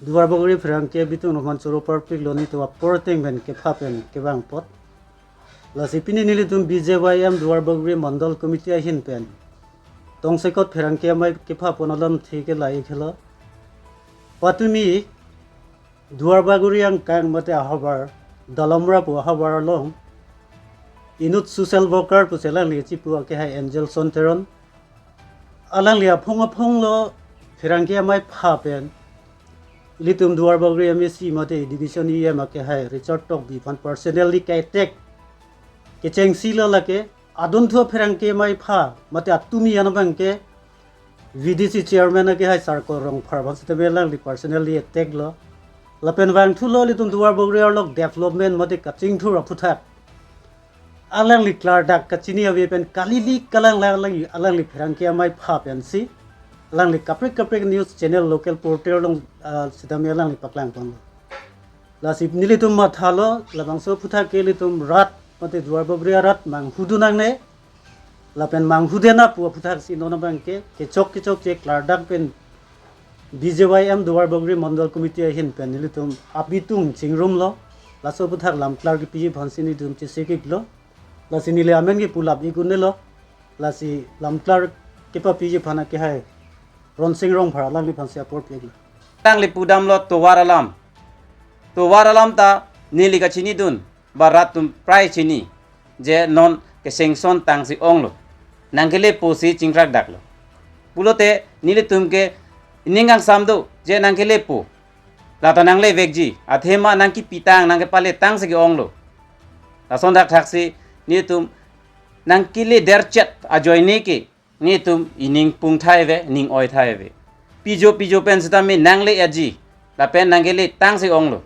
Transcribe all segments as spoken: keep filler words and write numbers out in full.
Duarbagori pherangke abitung roman choro parpik lo, nelitum apor ateng pen kepha pen kevang apot. Lasi pini nelitum B J Y M Duarbagori Mandal Committee ahin pen tongsekot pherangke amei kepha pon alamthe ke lahei helo. Patumi Duarbagori angkang mate ahavar, Dalamra pu ahavar along inut social worker pusi alangli chipu akehai Angel Sonteron, alangli aphong aphong lo pherangke amei pha pen ilitum Duarbagori M A C mate division E M akehai Richard Tokbi aphan personally ke-attack kechengsi lo. Lake adunthu pherangke amei pha mate atumi an abangke V D C chairman akehai Sarkol Rongphar aphan sitame alangli personally attack lo. Lapen vangthu lo ilitum Duarbagori arlok development mate kachingthur aphuthak alangli klardak kachini ave pen kali-li kalang lang alangli, alangli pherangke amei pha pensi alangli kaprek kaprek news channel local portal along, ah, sitame alangli paklang ponlo. Lasi nelitum mathalo, labangso aphuthak ke ilitum rat mate Duarbagori arat manghu dun nangne. Lapen manghu dena pu aphuthak si non abangke kechok kechokche klardak pen B J Y M Duarbagori Mandal Committee ahin pen nelitum abitung chingrumlo. Laso aphuthak lamklar kepiji aphansi nelitum chesikiklo. Lasi neli amen ke pulap ikunelo. Lasi lamklar kepapiji aphan akehai Ronsing Rongphar alangliphansi apor pi-iklo. Alangli pudamlo tovar alam. Tovar alam ta neli kachini dun, ba rat atum prai chini, je non ke-sanction tangsi onglo. Nangkelepo si chingkrak daklo. Pulote nelitum ke ining kangsam do, je nangkelepo, lata nanglevekji, athema nangkepitang, nangkepaletang si ke-onglo. Lason thakthaksi nelitum nangkeledet chet ajoine ke nelitum ining pung thai ave, ning oi thai ave. Pijo pijo pen sitame nangle-etji, lapen nangkeletang si onglo.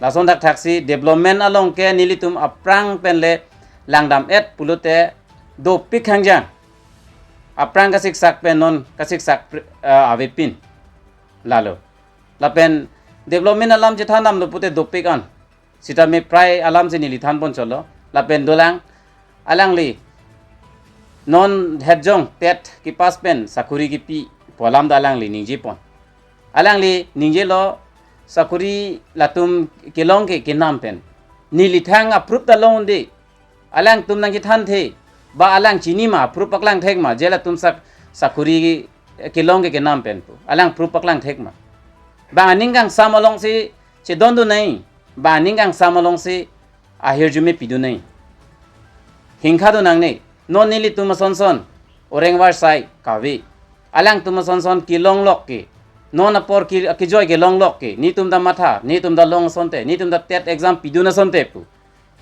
Lason thakthaksi development along ke nelitum aphrang pen le langdam-et pulote dopik hangjang. Aphrang kasiksak pen non kasiksak pre-, ah, avepin. Lalo. Lapen development alam chethan damlo pute dopik an. Sitame prai alam si neli than pon cholo. Lapen dolang alangli non hetjong TET kepass pen sakori kepi pu alam ta alangli ningjepon. Alangli ningjelo sakori latum kelong ke kenam pen. Neli thang approve ta long-un-e. Alangtum nangkethanthe, ba alang chini ma, approve paklang thek ma, je latum sak-, sakori kelong ke kenam pen pu. Alang approve paklang thek ma. Bang aning kangsam alongsi chedondun nai, bang aning kangsam alongsi ahirjume pidun nai. Hingkha dun nangne, non nelitum asonson, oreng varsai kave. Alangtum asonson kelong lok ke, non apor ke, kejoi kelong lok ke, nelitum ta matha, nelitum ta long asonte, nelitum ta TET exam pidun asonte pu.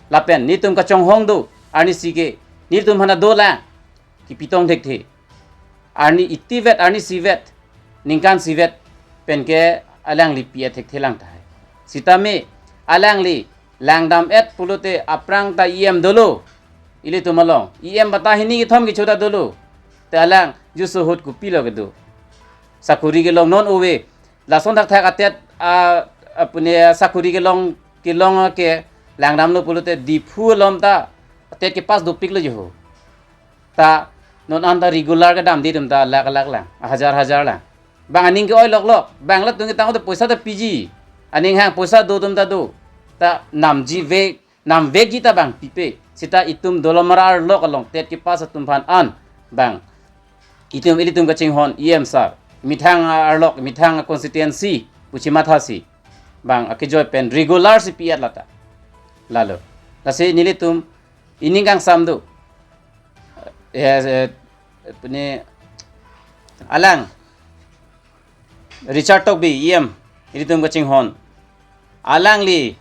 Lapen nelitum kachonghong do, arnisi ke, nelitum aphan ta dolang, kepitong thekthe. Arni itivet, arnisivet, ningkan sivet, penke alangli pi-et thekthe lang tahai. Sitame, alangli, langdam-et pulote aphrang ta E M dolo, ilitum along, E M bata hini kethom kecho ta dolo, te alang, juso ahut kopilo kedo. Sakori kelong non ove, lason thakthak atet, a, apuni sakori kelong, kelong ke langdamlo pulote Diphu along ta TET kepass dopiklo jo ho. Ta non anta regular kedamde atum ta lakh lakh lang, hajar hajar lang. Bang aning ke-oi lok lok, bang latum ketang ot poisa ta piji. Aning hang poisa do atum ta do. Ta namji ve namvekji ta bang pipe. Sita itum Dolamara arlok along TET kepass atum aphan an bang itum ilitum kachinghon E M sir, methang arlok, methang constituency pu chimathasi bang akejoi pen regular si pi-et lata. Lalo. Lasi nelitum ining kangsam do. Eh, eh, puni alang Richard Tokbi E M, ilitum kachinghon. Alangli,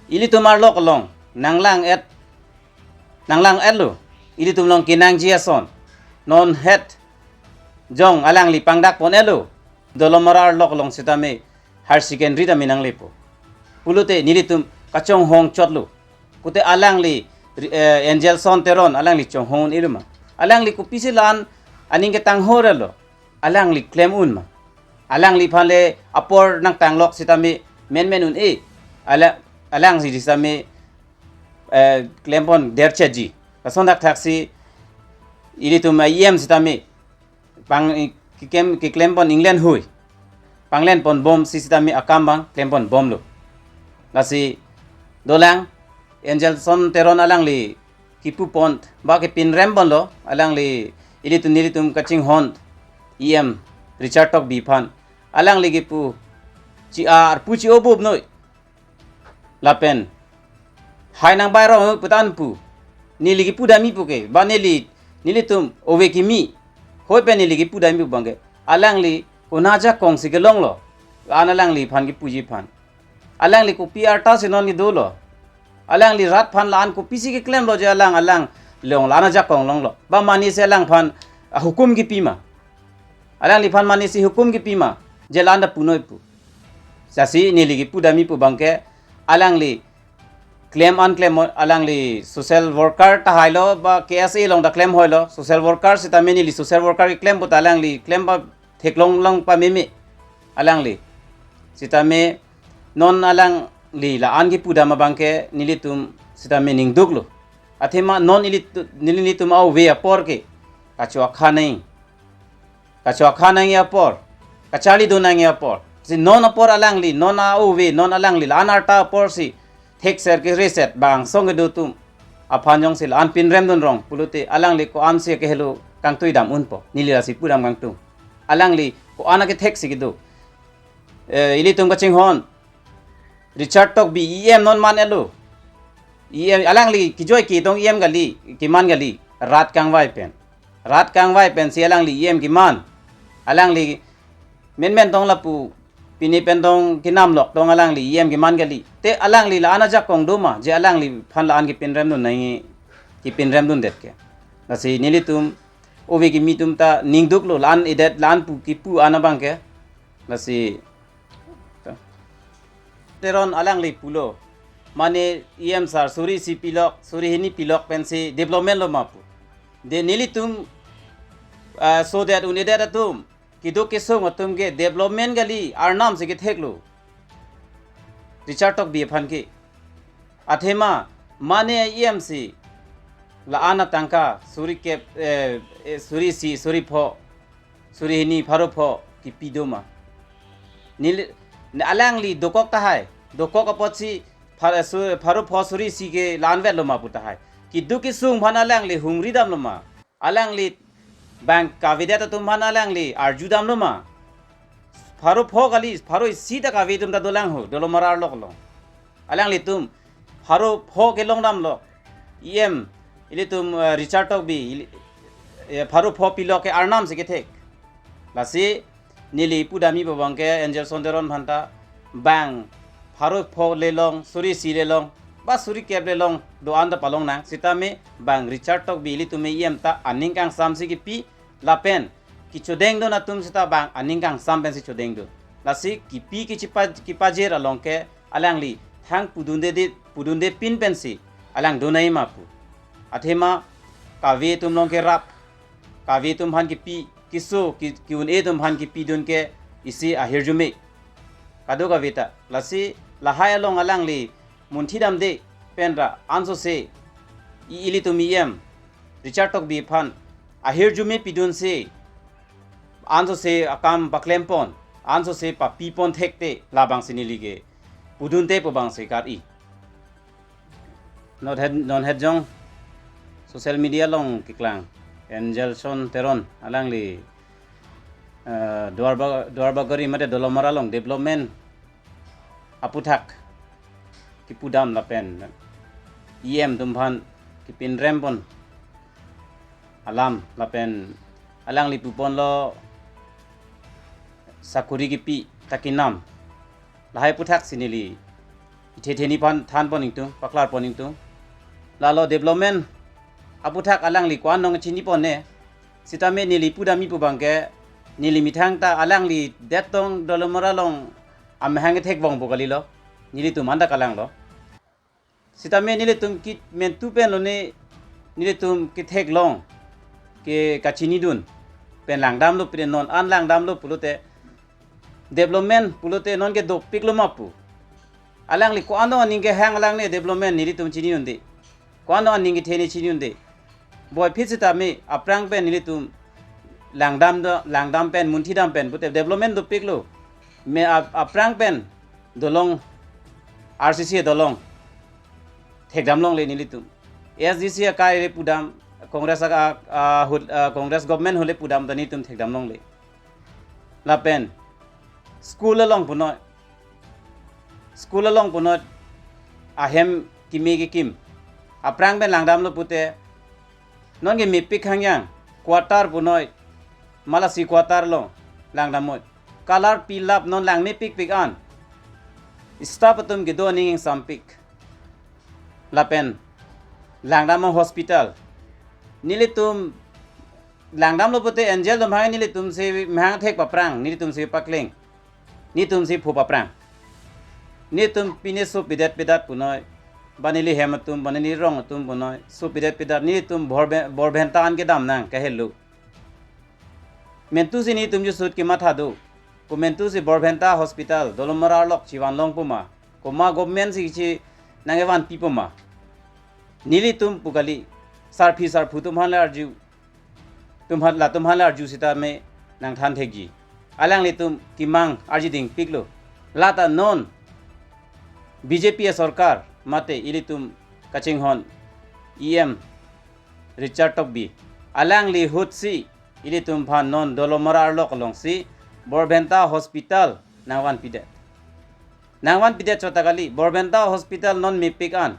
ilitum arlok along, nanglang-et, nanglang-etlo, ilitum along kenangji ason. Non hetjong alangli pangdak pon-etlo, Dolamara arlok along sitame, higher secondary tame nanglepo. Pulote nelitum kachonghong chotlo. Pute alangli, eh, Angel Sonteron, alangli chonghong-un-elo ma. Alangli kopisi la-an aning ketang horelo. Alangli klem-un ma. Alangliphan le apor nangtanglok sitame menmen un-e. Ala-, alangsi sitame, eh, klempon derchetji. Lason thakthaksi ilitum E M sitame pang, eh, keklem, keklempon England hui. panglen pon bom si sitame akam abang klem pon bomlo. Lasi dolang Angelson Teron alangli kipu pon ba kepinrem ponlo, alangli ilitum nelitum kachinghon E M Richard Tokbi aphan alangli kipu chi arpu chi-o bom noi. Lapen hai nang bai rong putan pu. Neli kipu dam-i pu ke, ba neli, nelitum ove kimi. Hoi pen neli kipu dam-i pu abang ke, alangli konat ajakong si kelonglo? La-an alangliphan kipuji aphan. Alangli kopi arta si non kedolo? Alangli rat aphan la-an kopisi keklemlo je alang, alang long la-an ajakong longlo? Ba mane si alangphan, ah, hukum kipi ma? Alangliphan mane si hukum kipi ma je la-an ta pu noi pu? Lasi neli kipu dam-i pu abang ke, alangli klem an klem, alangli social worker tahai lo ba K S A along ta klem hoi lo, social worker sitame neli social worker keklem pu ta alangli klem ba theklong long pameme alangli. Sitame non alangli la-an kipu dam abang ke nelitum sitame ningduklo. Athema non ilitu-, neli nelitum ove apor ke kacho-akha nangji. Kacho-akha nangji apor, kacharli do nangji apor. Si non apor alangli, non a-ove, non alangli la-an arta apor si thekser kereset bang song kedo atum aphan jongsi la-an pinrem dun rong pulote alangli ko-an si kehelo kangtui dam unpo? Neli lasi pu dam kangtung. Alangli ko-an akethek si kedo? Eh, ilitum kachinghon Richard Tokbi E M non man-etlo. E M alangli kijoi ketong E M kali, keman kali, rat kangvai pen. Rat kangvai pensi alangli E M keman. Alangli menmen tong lapu pini pen tong kenam lok tong alangli E M keman kali. Te alangli la-an ajakong do ma je alangliphan la-an kepinrem dun nangji, kepinrem dundet ke? Lasi nelitum ove kimi atum ta ningduklo, la-an edet, la-an pu kipu an abang ke. Lasi Teron alangli pulo, mane E M sir suri isi pilok, suri hini pilok pensi development lo ma pu. De nelitum, ah, sodet un-edet atum, keduk kesung atum ke development kali, arnam si ketheklo Richard Tokbi aphan ke. Athema mane E M si la-an atangka suri kep, eh, eh, suri isi, suri pho, suri hini, pharo pho kipi do ma? Neli, ne alangli dokok tahai, dokok apotsi phar-, su-, pharo pho suri isi ke la-an vetlo ma pu tahai. Keduk kesung aphan alangli hungri damlo ma? Alangli bang kavedet atum aphan alangli arju damlo ma? Pharo pho kali, pharo isi ta kave atum ta dolang ho, Dolamara arlok along. Alanglitum pharo pho kelong damlo. E M, ilitum, eh, Richard Tokbi, ili-, eh, pharo pho pilok ke arnam si kethek. Lasi neli pu dam-i pu abang ke Angelson Teron aphan ta bang pharo pho le long, suri isi le long, ba suri kep le long, do-an ta palong nang. Sitame bang Richard Tokbi ilitum E M ta aning kangsam si kipi, lapen kechodeng dun atum seta bang aning kangsam pensi chodeng dun. Lasi kipi kechipa-, kepajir along ke alangli thang pudunde de, pudunde pin pensi alang do nangji ma pu. Athema kave atum along kerap, kave atum aphan kipi, keso, ke, ke-un-e atum aphan kipi dun ke isi ahirjume kadokave ta. Lasi lahai along alangli munthi damde pen ra ansose i-, ilitum E M Richard Tokbi aphan ahirjume pidunsi ansose akam paklem pon, ansose papi pon thekte labangsi neli ke pudunte pu abangsi kar-i. Non het, non het jong social media along keklang Angelson Teron alangli, eh, Duarba-, Duarbagori mate Dolamara along development aputhak kipu dam lapen E M atum aphan kepinrem pon alam lapen alangli pu ponlo sakuri kipi ta kenam. Lahai aputhak si neli ithe theni aphan than pon ingtung, paklar pon ingtung. Lalo development aputhak alangli ko-an nong chini pon ne. Sitame neli pu dam-i pu abang ke, neli methang ta alangli det tong Dolamara along amahang kethek vong pu kalilo. Nelitum anta kalanglo. Sitame nelitum ke mentu pen lone, nelitum kethek long, ke kachini dun pen lang damlo, pen non an lang damlo pulote, development pulote non ke dopiklo ma pu. Alangli ko-an aning kehang alangne development nelitum chini un-e. Ko-an aning kethe ne chini un-e. Boiphit sitame aphrang pen nelitum lang dam do, lang dam pen, munthi dam pen pute development dopiklo. me ap- aphrang pen dolong, R C C dolong thekdam longle nelitum. A S D C akai le pudam, Congress a, a, hut- a, Congress government hule pudam ta nelitum thekdam longle. Lapen school along punoi, school along punoi ahem kimi kekim. Aphrang pen langdamlo pute, non ke mepik hangyang, quarter punoi, malasi quarter lo langdamoi. Color pilap non lang mepikpik an. Staff atum kedo aning ingsampik. Lapen langdam hospital. Nelitum langdamlo pute angel atum hang nelitum si mehang thek paphrang, nelitum si pakling, nelitum si phu paphrang. Nelitum pine sup pidet pidat punoi, ba neli hem atum, ba neli rong atum punoi, sup pidet pidat, nelitum Borbe- Borbenta an kedam nang kahelo. Mentu si nelitum jusut kematha do. Komentu si Borbenta Hospital Dolamara arlok chivan long puma, koma government si chi nangkevanpi puma. Nelitum pu kali, sarpi sarpo atum aphan le arju, tum aphan, latum aphan le arju sitame nangthan thekji. Alanglitum kemang arji dingpiklo. Lata non B J P asorkar mate ilitum kachinghon E M Richard Tokbi, alangli ahut si ilitum aphan non Dolamara arlok along si Borbenta Hospital nangvanpidet. Nangvanpidet chot ta kali, Borbenta Hospital non mepik an,